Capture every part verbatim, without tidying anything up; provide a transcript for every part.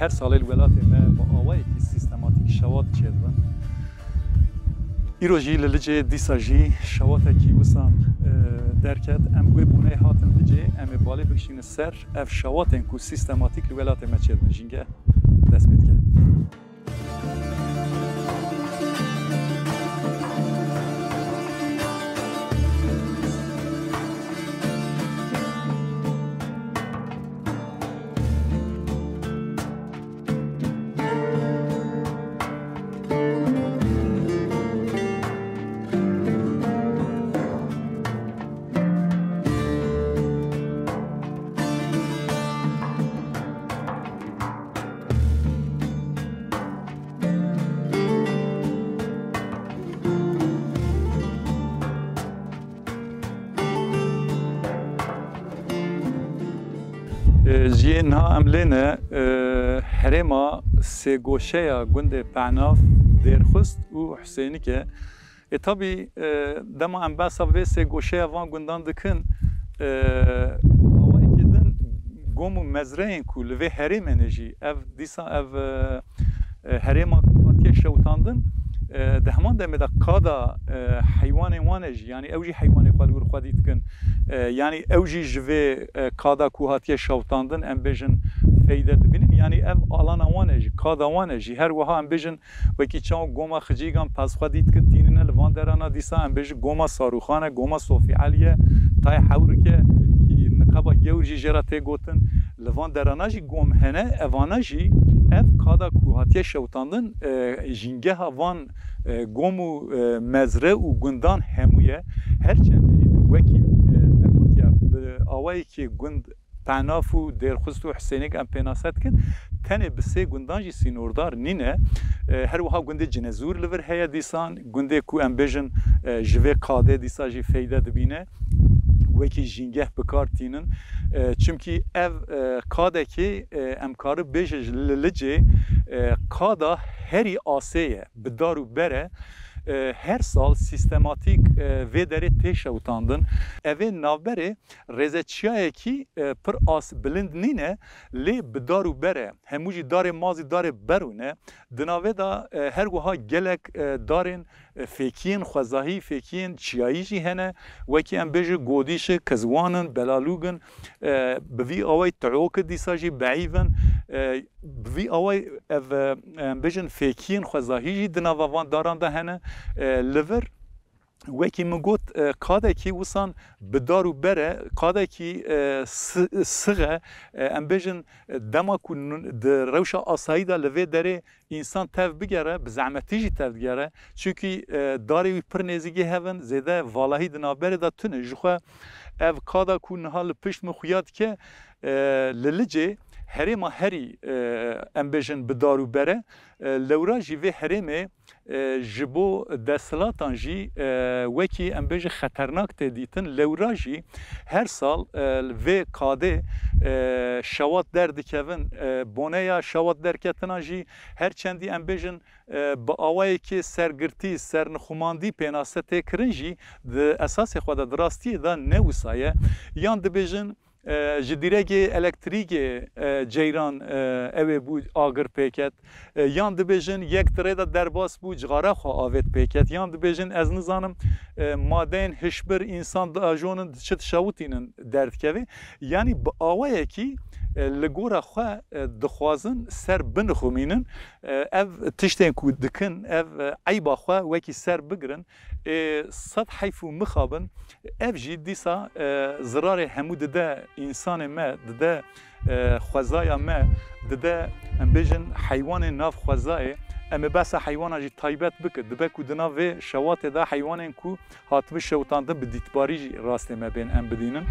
Her salê li welatê me bi awayekî sîstematîk şewat çêdibin. Îro jî li Licê dîsa jî şewatekî wisa, e, derket. Em wê boneyê hatin Licê, em ê balê bikişînin ser ev şewatên ku sîstematîk li welatê me çêdibin. Jîngeh dest pê dike. E, ji yê niha em lê ne, e, herêma sêgoşeya gundê Penav, Dêrxist û Husênik e. E, tabî, e, dema em behsa vê sêgoşeya van gundan dikin, e, awayekî din gom û mezreyên ku li vê herêmê ne jî, ev dîsa ev, e, e, herêma ku hatiye şewitandin, e, di heman demê de qada, e, heywanên wan e jî, yanî ew jî heywanê xwe li wir xwedî dikin. E, yanî ew jî ji vê, e, qada ku hatiye şewitandin, em bêjin feyde dibînin. Yanî ev alana wan e jî, qada wan e jî. Her wiha em bêjin wekî çawa goma Xicîgan pez xwedî dike tînine li van derana dîsa em bêjin goma Sarûxan e, goma Sofî Elî ye, Tay Hewrik e, kî niqeba gewr jî jê re tê gotin. Li van derana jî gom hene, evana jî ev qada ku hatiye şewitandin, e, jîngeha van, e, gom û, e, mezre û gundan hemû ye. Her çendî wekî, e, me gotiye, bi awayekî gund Penaf û Dêrxist û Husênik em pênase dikin, tenê bi sê gundan jî sînordar nîne. E, her wiha gundê Cinezûr li vir heye dîsan, gundê ku em bêjin, e, ji vê qadê dîsa jî feyde dibîne. Wekî jîngeh bi kar tînin. E, çimkî ev, e, qadekê, e, em kari bêje ji li Licê, e, qada herî asê ye, bi dar û ber e. E, her sal sîstematîk, e, vê derê tê şewitandin. Evê navberê rêzeçiyayekî, e, pir as bilind nîne, lê bi dar û ber e. Hemû jî darê mazî darê berû ne. Di navê de, e, her wiha gelek, e, darên e, fêkiyên xwezahî, fêkiyên çiyayî jî hene. Wekî em bêjin godîşik, kezwanin, belalûgin, e, bi vî awayî tiokî dîsa jî beîvin. E, bi vî awayî ev, e, em bêjin fêkiyên xwezahî jî di nava van daran de hene. E, li vir, wekî min got, e, qadekî wisan bi dar û ber e, qadekî, e, si-, six e, e, em bêjin, e, dema ku nun-, di rewşa asayî de li vê derê însan tev bigere, bi zehmetî jî tev digere. Çimkî, e, darê wî pir nêzîkî hev in, zêde valahî di navberê de tune. Jixwe ev qada ku niha li pişt min xuya dike, e, li Licê herêma herî, e, em bêjin bi dar û ber e. E, lewra jî vê herêmê, e, ji bo desthilatan jî, e, wekî em bêjin xeternak tê dîtin. Lewra jî her sal, e, vê qadê, e, şewat derdikevin, e, boneya şewat derketina jî her çendî em bêjin, e, bi awayekê sergirtî, sernixumandî pênase tê kirin jî di esasê xwe de, di rastiyê de ne wisa ye. Yan dibêjin, e, ji dîregê elektrîkê, e, ceyran, e, ew ê bû agir pêket. E, yan dibêjin yek di rê de derbas bû, cixara xwe avêt pêket. Yan dibêjin, ez nizanim, e, madeyên hişbir însan diajonin, diçe dişewitînin derdikevê. Yanî bi awayekî, e, li gora xwe, e, dixwazin ser binixumînin. E, ev tiştên ku dikin, ev, e, eyba xwe wekî ser bigirin. Ê sed heyf û mixabin, ev jî dîsa, e, zirarê hemû dide însanê me, dide, e, xwezaya me, dide, em bêjin, heywanên nav xwezayê. Em ê behsa heywana jî taybet bikin. Dibe ku di nav vê şewatê de heywanên ku hatibin şewitandin bi dîtbarî jî rastê me bên em bidînin.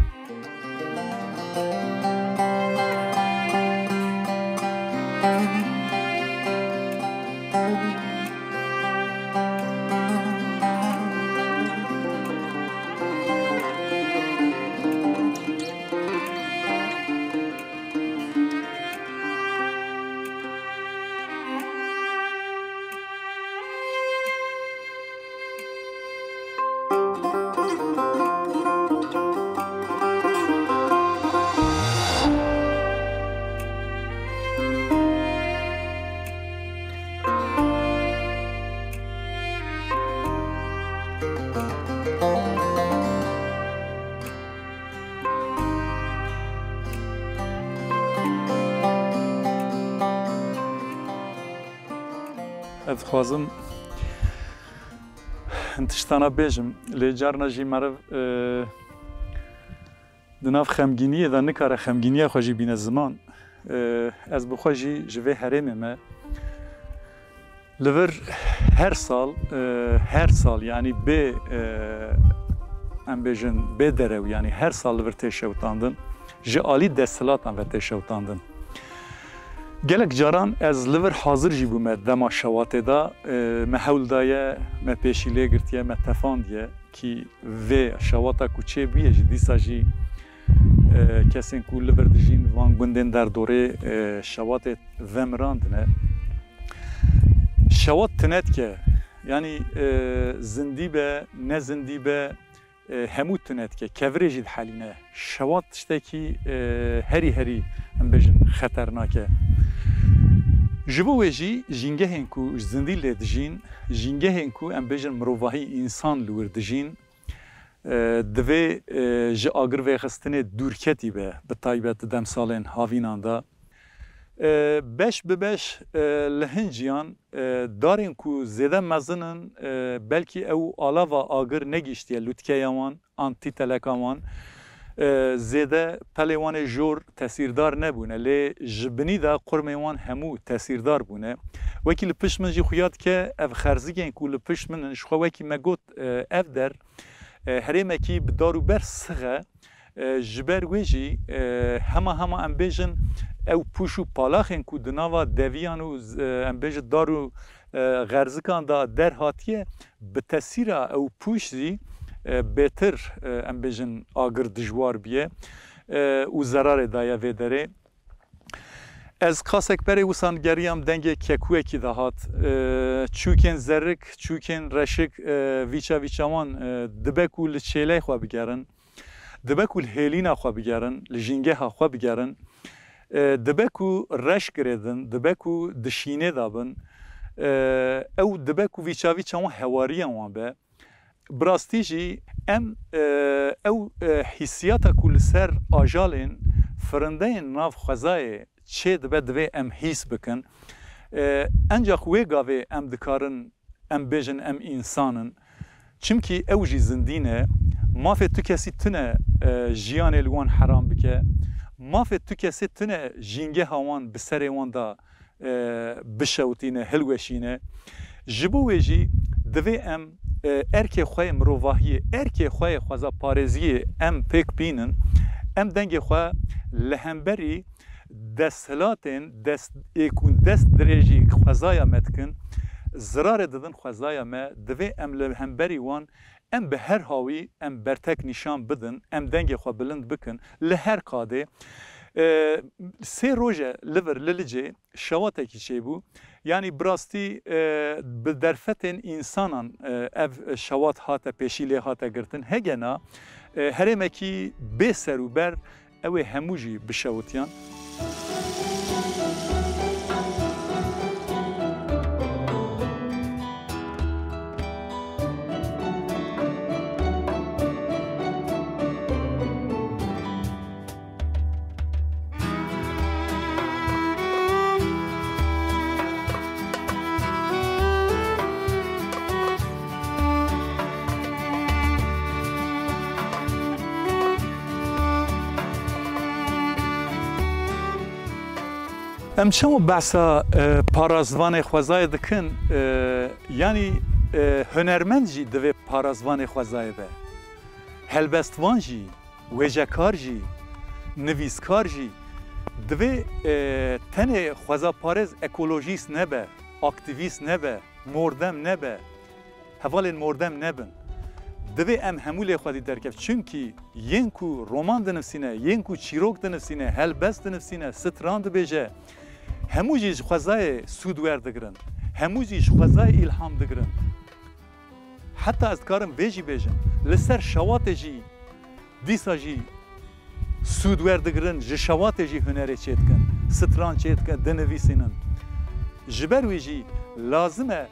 Ez dixwazim hin tiştana bêjim, lê carna jî meriv, e, di nav xemgîniyê de nikare xemgîniya xwe jî bîne ziman. E, ez bi xwe jî ji vê herêmê me li vir her sal, e, her sal, yanî bê, e, em bêjin bê derew, yanî her sal li vir tê şewitandin, ji alî desthilatan ve tê şewitandin. Gelek caran ez li vir hazir jî bûme dema şewatê de, e, me hewl daye, me pêşî lê girtiye, me tefandiye kî vê şewata ku çêbûye jî dîsa jî, e, kesên ku li vir dijîn van gundên derdorê, e, şewatê vemirandine. Şewat tune dike, yanî, e, zindî be, ne zindî be, e, hemû tune dike, kevirê jî dihelîne. Şewat tiştekî, e, herî herî, em bêjin, xeternak e. Ji bo wê jî jîngehên ku zindî lê dijîn, jîngehên ku em bêjin mirovahî, însan li wir dijîn, e, divê, e, ji agir vêxistinê dûrketî be, bi taybet di demsalên havînan de. E, beş bi beş, e, li hin ciyan, e, darên ku zêde mezin in, e, belkî ew alava agir negihiştiye lûtkeya wan an tîteleka wan. E, zêde pelê wan ê jor tesîrdar nebûne, lê ji binî de qurmên wan hemû tesîrdar bûne. Wekî li pişt min jî xuya dike, ev xerzikên ku li pişt min in, ji xwe wekî me got, e, ev der, e, herêmekî bi dar û ber six e. E, ji ber wê jî, e, hema hema em bêjin, ew pûş û palaxên ku di nava deviyan û z-, e, em bêjin dar û, e, xerzikan de derhatiye, bi tesîra ew pûş zî, e, bêtir, e, em bêjin agir dijwar bûye, e, û zerarê daye vê derê. Ez qasek berê wisa nigeriyam dengê kekûyekî dihat. E, çûkên zerik, çûkên reşik, e, vîça vîça wan, e, dibe ku li çêley xwe bigerin, dibe ku li hêlîna xwe bigerin, li jîngeha xwe bigerin, e, dibe ku reş girêdin, dibe ku di şînê de bin, e, ew dibe ku vîça vîça wan hewariya wan be. Bi rastî jî em, e, ew, e, hîsiyata ku li ser ajalên firindeyên nav xwezayê çê dibe, divê em hîs bikin. E, encax wê gavê em dikarin em bêjin em însan in. Çimkî ew jî zindî ne. Mafê tu kesî tune, e, jiyanê li wan heram bike. Mafê tu kesê tune jîngeha wan bi serê wan de e, bişewitîne, hilweşîne. Ji bo wê jî divê em, e, erkê xwe yê mirovahiyê, erkê xwe yê xwezaparêziyê em pêk bînin, em dengê xwe li hemberî desthilatên dest, ê ku dest dirêjî xwezaya me dikin, zirarê didin xwezaya me, divê em li hemberî wan Em bi her hawî em bertek nîşan bidin, em dengê xwe bilind bikin li her qadê. E, sê roj e li vir li Licê şewatekî çêbû. Yanî bi rastî, e, bi derfetên însanan, e, ev şewat hate pêşî lê hate girtin. Hegena, e, herêmekî bê ser û ber Ew ê hemû jî bişewitiyan. Em çawa behsa, e, parastvanê xwezayê dikin? E, yanî, e, hunermend jî divê parastvanê xwezayê be. Helbestvan jî, wêjekar jî, nivîskar jî divê, e, tenê xwezaparêz, ekolojîst nebe, aktîvîst nebe, mordem nebe, hevalên mordem nebin. Divê em hemû lê xwedî derkevin. Çimkî yên ku roman dinivîsîne, yên ku çîrok dinivîsîne, helbest dinivîsîne, stran dibêje, hemû jî ji xwezayê sûd werdigirin. Hemû jî ji xwezayê îlham digirin. Heta ez dikarim vê jî bêjim, li ser şewatê jî, dîsa jî sûd werdigirin, ji şewatê jî hunerê çêdikin, stran çêdikin, dinivîsînin. Ji ber wî jî lazim e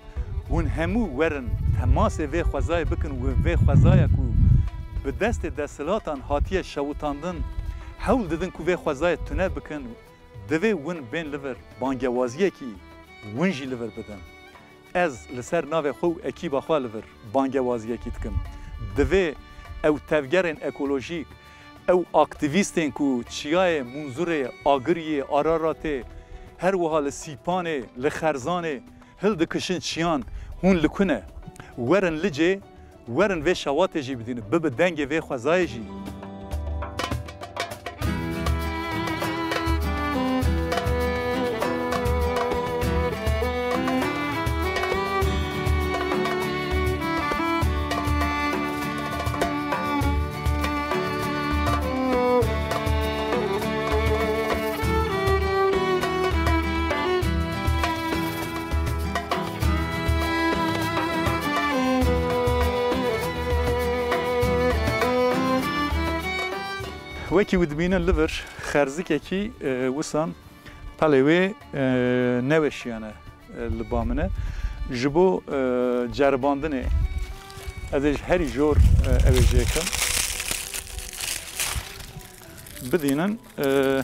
hûn hemû werin temasê vê xwezayê bikin, wê vê xwezaya ku bi destê desthilatan hatiye şewitandin, hewl didin ku vê xwezayê tune bikin, divê win bên li vir bangewaziyekî win jî li vir bidin. Ez li ser navê xwe û ekîba xwe li vir bangewaziyekî dikim. Divê ew tevgerên ekolojîk, ew aktîvîstên ku çiyayê Munzurê, Agiriyê, Araratê, her wiha li Sîpanê, li Xerzanê hildikişin çiyan, hûn li ku ne? Werin licê, werin vê şewatê jî bidînin, bibe dengê vê xwezayê jî. Wekî we dibînin li vir xerzikekî, e, wisan pelê wê, e, neweşiyane, e, li ba min e. Ji bo, e, ceribandinê ez ê ji herî jor, e, ew ê jêkim. Bidînin, e,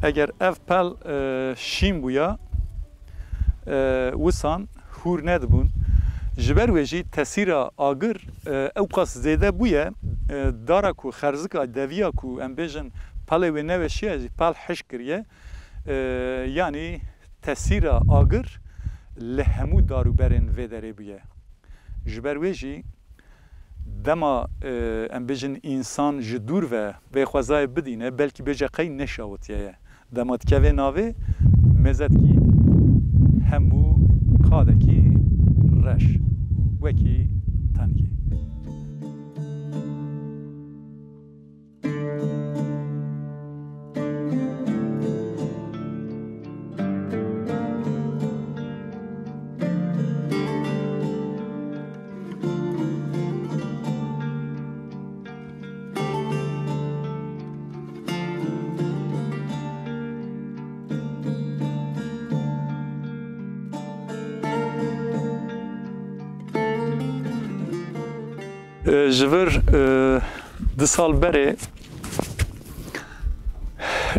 eger ev pel, e, şîn bûya, e, wisan hûr nedibûn. Ji ber wê jî tesîra agir, e, ewqas zêde bûye, e, dara ku xerzika deviya ku em bêjin pelê wê neweşiye jî pel hişk kiriye. E, yanî tesîra agir li hemû dar û berên vê derê bûye. Ji ber wê jî dema, e, em bêjin însan ji dûr ve vê xwezayê bidîne, belkî bêje qey neşawitiye ye. Dema dikeve navê, mêze dikî hemû qadekî reş, wekî tengê. E, ji vir, e, du sal berê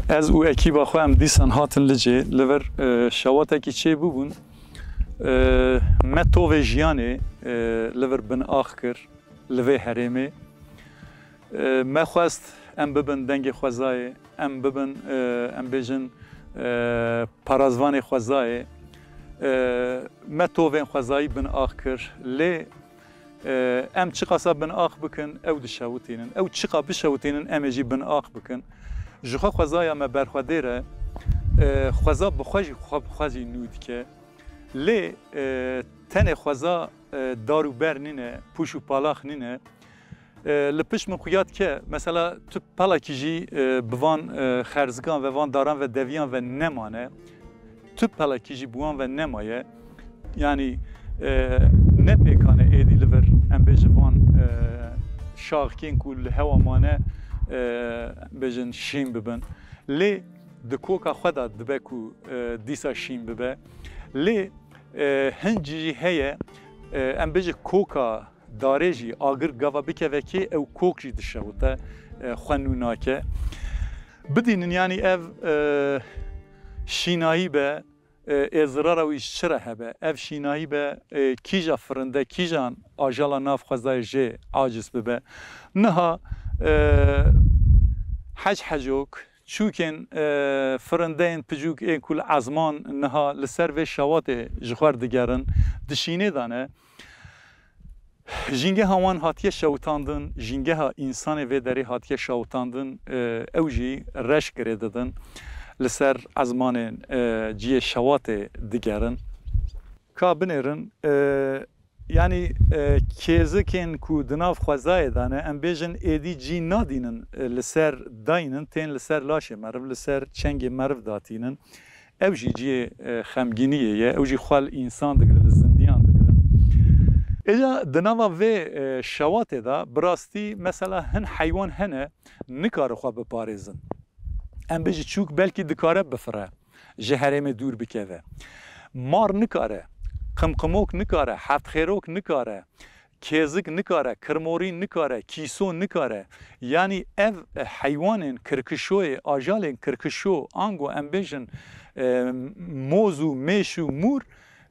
ez û ekîba xwe em dîsan hatin Licê, li vir, e, şewatekî çêbûbûn. E, me tovê jiyanê, e, li vir binax kir, li vê herêmê. E, me xwest em bibin dengê xwezayê, em bibin, e, em bêjin, e, parazvanê xwezayê. E, me tovên xwezayî binax kir, lê E, em çiqasa binax bikin, ew dişewitînin. Ew çiqa bişewitînin, em ê jî binax bikin. Ji xwe xwezaya me berxwedêr e. E, xweza bi xwe jî, xwe bi xwe jî nû dike. Lê, e, tenê xweza, e, dar û ber nîne, pûş û palax nîne. E, li pişt min xuya dike, mesela tu pelekî jî, e, bi van, e, xerzikan ve, van daran ve, deviyan ve nemane. Tu pelekî jî bi wan ve nemaye. Yanî, e, ne pêkan e êdî li vir, em bêjin van, e, şaxkên ku li hewa mane, e, em bêjin şîn bibin. Lê di koka xwe de dibe ku, e, dîsa şîn bibe. Lê, e, hin jî heye, e, em bêjin koka darê jî agir gava bikeve kê, ew kok jî dişewite, e, xwe nû nake. Bidînin, yanî ev, e, şînayî be, e, ê zirara wî ji çi re hebe? Ev şînayî be, e, kîja firinde, kîjan ajala nav xwezayê jê aciz bibe? Niha, e, hec hecok, çûkên, e, firindeyên picûk ên ku li ezman niha li ser vê şewatê ji xwe digerin, di şînê de ne. Jîngeha wan hatiye şewitandin, jîngeha însanê vê derê hatiye şewitandin, e, ew jî reş girê didin, li ser ezmanên, e, cihê şewatê digerin. Ka binêrin, e, yanî, e, kêzikên ku di nav xwezayê de ne, em bêjin êdî cî nadînin, e, li ser dayînin, tên li ser laşê meriv, li ser çengê meriv datînin. Ew jî cihê, e, xemgîniyê ye, ew jî xwe li însan digire, li zindiyan digire. Êca di nava vê, e, şewatê de bi rastî mesela hin heywan hene nikare xwe biparêzin. Em bêjî çûk belkî dikare bifire, ji herêmê dûr bikeve. Mar nikare, qimqimok nikare, heftxêrok nikare, kêzik nikare, kirmorî nikare, kîso nikare. Yanî ev, e, heywanên kirkişoyê, ajalên kirkişo, ango em bêjin, e, moz û mêş û mûr,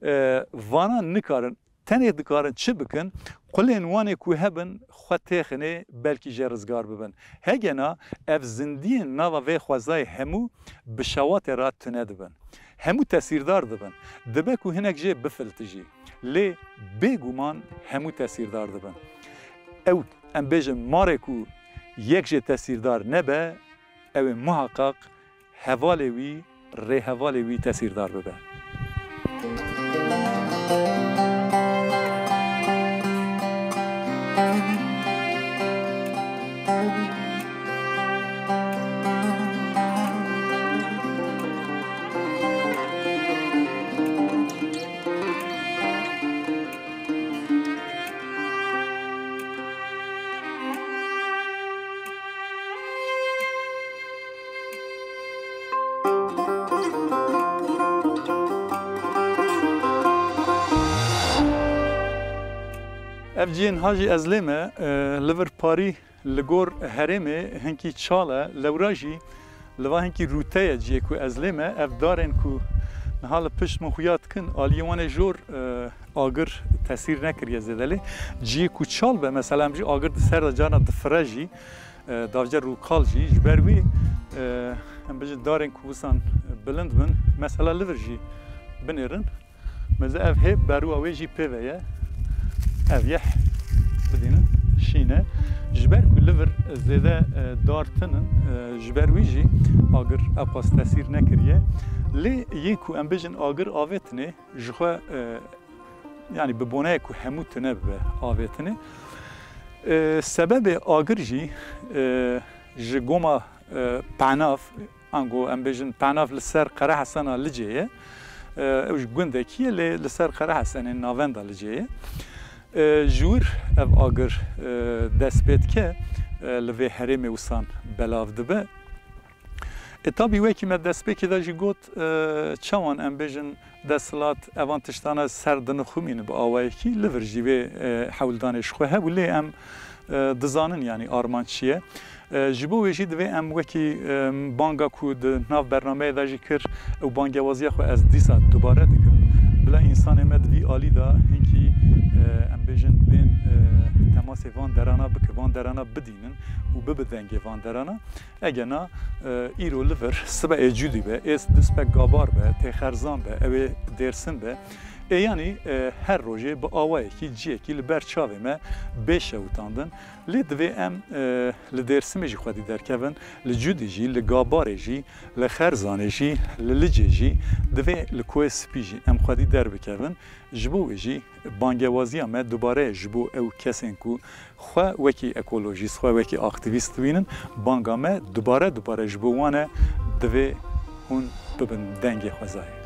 E, vana nikarin, tenê dikarin çi bikin? Qulên wan ê ku hebin xwe têxinê, belkî jê rizgar bibin. Hegena ev zindiyên nava vê xwezayê hemû bi şewatê re tune dibin. Hemû tesîrdar dibin. Dibe ku hinek jê bifiltijî. Lê bêguman hemû tesîrdar dibin. Ew, em bêjin, marê ku yek jê tesîrdar nebe, ew ê muheqeq hevalê wî, rêhevalê wî tesîrdar bibe. Ev cihên ha jî ez lê me, e, li vir parî li gor herêmê hinkî çal e, lewra jî li va hinkî rûte ye cihê ku ez lê me. Ev darên ku niha li pişt min xuya dikin, aliyê wan ê jor, e, agir tesîr nekiriye zêde lê. Cihê ku çal be, mesela em jî agir di ser de carna difire jî, e, davce rûkal jî, ji ber wî, e, em bijin darên ku wisan bilind bin, mesela li vir jî binêrin. Meze ev hê berûa wê jî pê ve ye. Ev yeh bidînin şîn e. Ji ber ku li vir zêde, e, dar tinin, e, ji ber wî jî agir ewqas tesîr nekiriye. Lê yê ku em bijin agir avêtinê ji xwe, e, yanî bi boneyê ku hemû tune bibe avêtinê. E, sebebê agir jî, e, ji goma, e, Penav, ango em bêjin Penav li ser Qerehesena Licê ye. E, ew ji gundekî ye, lê li ser Qerehesenê navenda Licê ye. E, ji wir ev agir, e, dest pê dike, e, li vê herêmê wisan belav dibe. E, tabî wekî me destpêkê de jî got, e, çawan em bêjin desthilat evan tiştana ser dinixumînin bi awayekî, li vir jî vê, e, hewldanê ji xwe hebû, lê em, e, dizanin, yanî armanc çi ye. E, ji bo wê jî divê em wekî, e, banga ku di nav bernameyê de jî kir, ew bangewaziya xwe ez dîsa dubare dikim. Bila însanê me di vî alî de hinkî, e, em bêjin bên, e, temasê van derana bike, van derana bidînin û bibe dengê van derana. Ege na, e, îro li vir sibe ê cudî be, ê dispek gabar be, tê xerzan be, ew ê Dêrsim be. Ê yanî, e, her rojê bi awayekî, ciyekî li ber çavê me bê şewitandin. Lê divê em, e, li Dêrsimê jî xwedî derkevin, li cudî jî, li gabarê jî, li xerzanê jî, li Licê jî, divê li Koyê Spî jî em xwedî derbikevin. Ji bo wê jî bangewaziya me dubare ji bo ew kesên ku xwe wekî ekolojîst, xwe wekî aktîvîst dibînin, banga me dubare dubare ji bo wan e, divê hûn bibin dengê xwezayê.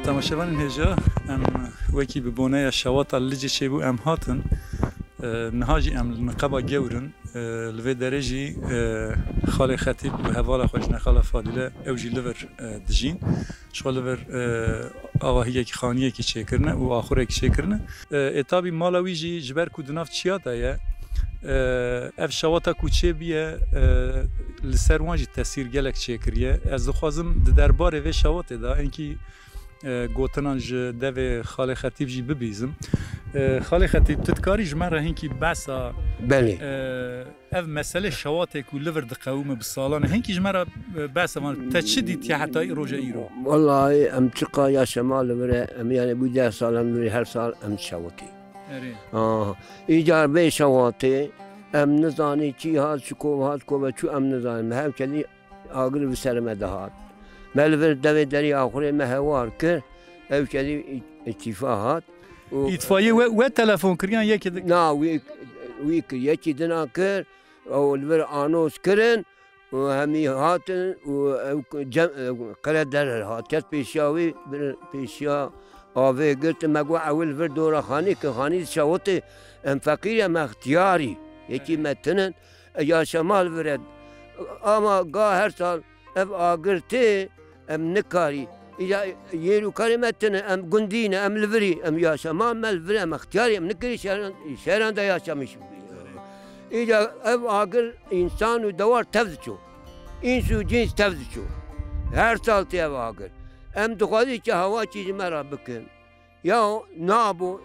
Temaşevanên hêja, em wekî bi boneya şewata li Licê çêbû, em hatin. E, niha jî em li Niqeba Gewr in. E, li vê derê jî, e, Xalê Xetîb û hevala xwe ji ne Xala Fadîle, ew jî li vir, e, dijîn. Ji xwe li vir, e, avahiyekî, xaniyekî çêkirine û axurekî çêkirine. E, ê tabî mala wî jî ji ber ku di nav çiya de ye, e, ev şewata ku çêbûye, e, li ser wan jî tesîr gelek çêkiriye. Ez dixwazim di derbarê vê şewatê de hinkî, e, gotinan ji devê Xalê Xetîb jî bibîzim. E, Xalê Xetîb, tu dikarî ji me re hinkî behsa, Belê. e, ev meselê şewatê ku li vir diqewime bi salan e, hinkî ji me re, e, behsa van, te çi dîtiye heta î roja îro? Wellahî em çiqa ya şema li vir e, em yani bû deh salan li vir e, her sal em şewatê. Erê. Ah, îcar bê şewatê, em nizanî çi hat, çi kov hat, kov e çû em nizanin. Hevkelî Agir bi ser me de hat. Me li vir devê derî axurê me hewar kir. Ew kedî î-, îtîfa hat. Û Îtfayê we, we telefon kir yan yekê di- Na, wî, wî kir, yekî dina kir. Ew li vir anos kirin. Û hemî hatin û ew cem-, ew qere der hatiye pêşiya wî, bir pêşiya avê girtin. Me got, ew li vir dora xanî ki xanî şewitê, em feqîr em extiyarî. Yekî me tinin, e, yaşama li vir e. Ama ga her sal ev agir tê, em nikarî. Îca yêr û karê me tine, em gundî ne, em li virî, em yaşama me li vir, em extiyarî, em nikirî şehran, şehran de yaşamîş bibî. Îca ev agir însan û dewar tev diçû. Îns û cîns tev diçû. Her sal tê ev agir. Em dixwazî ki hewa çî ji me re bikin. Ya nabû,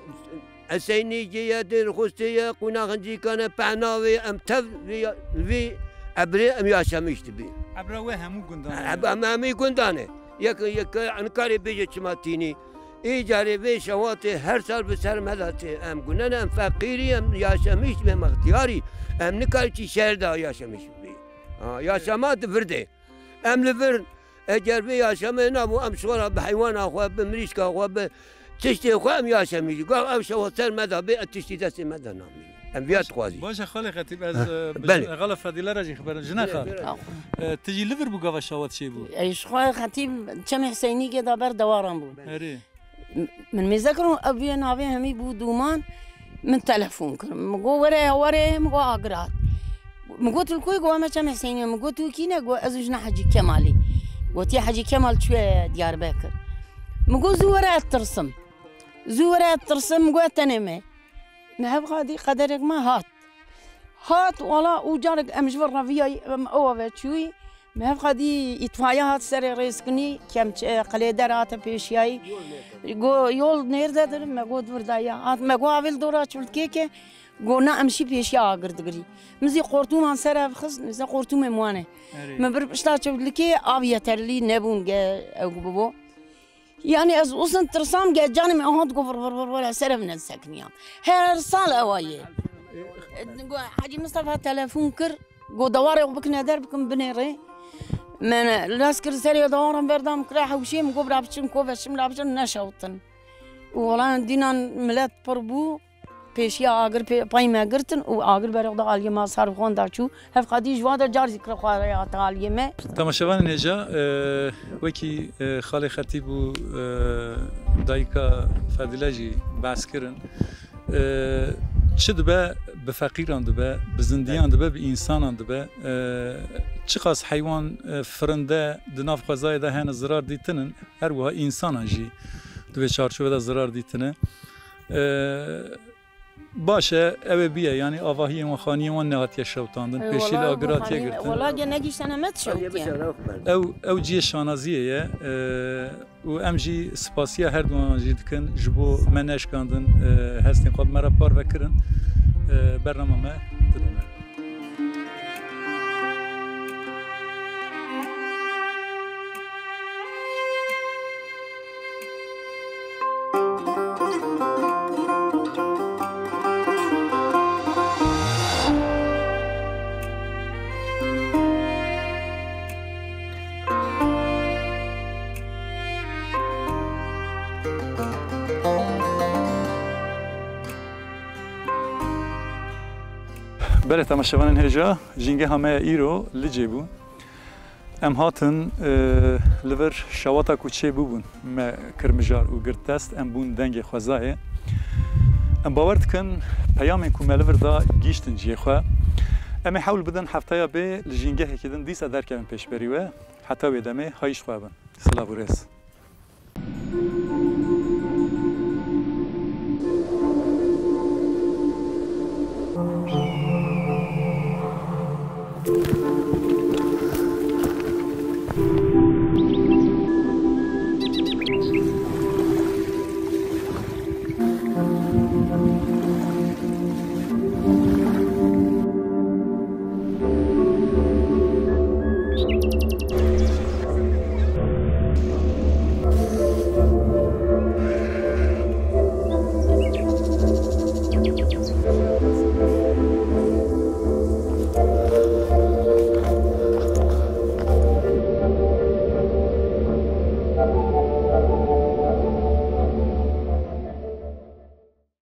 Eseynî cê ye, Dêrxustê ye, Qûna Xincîkan e, Pehnavê ye, em tev vî, vî ebrê em yaşamîş dibî. Ebra we hemû gundan e. Em, em hemî gundan e. Yek, yek, em nikarê bêje çima tînî. Îcarê vê şewatê her sal bi ser me de tê. Em gune ne, em feqîrî, em yaşamîş dibê, em extiyarî. Em nikarî çi şehir de yaşamîş bibî. Ha, yaşama di vir de. Em li vir, eger vê yaşamê nabû, em ji xwe re bi heywana xwe, bi mirîşka xwe, bi tiştê xwe em yaşamî jî. Gava ev şewa ser me de bê, ev tiştî destê me de namîne. Em viya dixwazî. Baş e, Xalê Xetîb, ez, Ha, e, bi belê. Xala Fedîle re jî xeber, jina xal. Belê, belê. E, tu jî li vir bû gava şewat çêbû? Ey, ji xwe Xetîb Çemê Hiseynîgê de ber dewaran bû. Erê. M-, min mêze kirin, ev yê navê hemî bû dûman, min telefon kir. Min got, "Were, were," min got, "Agra hat." Min got, "Li ku yî?" Got, "Em ê Çemê Huseyinê." Min got, "Tu kî ne?" Got, "Ez û jina Hecî Kemalî." Gotiye, "Hecî Kemal çûye Diyarbekir." Min got, "Zû were, ez tirsim." Zû were, ez tirsim, min got, "Tenê me." Me hev xadî qederek me hat. Hat, wala û carek em ji vir reviyayî, em ewa ve çûyî. Me hev xadî îtfaiye hat serê rêzkinî, kemçe, qilêder hate pêşiyayî. Go, "Yol nerededir?" Me got, "Vir daye." Hat, me got, "Avêl dora çulkê ke." Go, "Na, em şî pêşiya agir digirî." Min zî qortûman ser ev xist, nizê qortûmê mi wane. Erê. Me bir pişta çulkê av yeterlî nebûn ge ew bibo. Yani ez uzun tirsam ge canê me hat go vir vir vir vir ser ev nesekiniyan. Her sal ewa ye. Go Hacî Mistefa telefon kir, go dewarê xwe bikine der, bikin binêrê. Me lez kir serê dewaran berdam kire hewşê, min go bira biçin kove, şim bira biçin neşewtin. Û wala dînan milet pir bû. Pêşiya agir pê, pey me girtin û agir berê xwe da aliyê me, sar xwan da çû. Hev xadî ji wan de car zî kire xwe re hate aliyê me. Temaşevanên hêja, e, wekî, e, Xalê Xetîb û, e, dayika Fedîle jî behs kirin. E, çi dibe bi feqîran dibe, bi zindiyan dibe, bi însanan dibe. E, çiqas heywan, e, firinde di nav xwezayê de hene zirar dîtinin, her wiha însanan jî di vê çarçovê de zirar dîtine. E, Baş e, ew ê biye, yanî avahiyên wan, xaniyên wan nehatiye şewtandin, Ey, pêşî li wala agir hatiye girtin. Wala ge negîştene me şewtiye. Ew, ew cihê şanaziyê ye, e, û em jî spasiya her duwan jî dikin, ji bo me neşkandin, e, hestên xwe bi me re parve kirin, e, bernama me didome. Belê temaşevanên hêja, jîngeha me ya îro Licê bû. Em hatin, e, li vir şewata ku çêbûbûn me kir mijar û girt dest, em bûn dengê xwezayê. Em bawer dikin peyamên ku me li vir da gihîştin cihê xwe. Em ê hewl bidin hefteya bê li jîngehekî din dîsa derkevin pêşberî we. Heta wê demê hayîş xwe bin. Silav û rêz.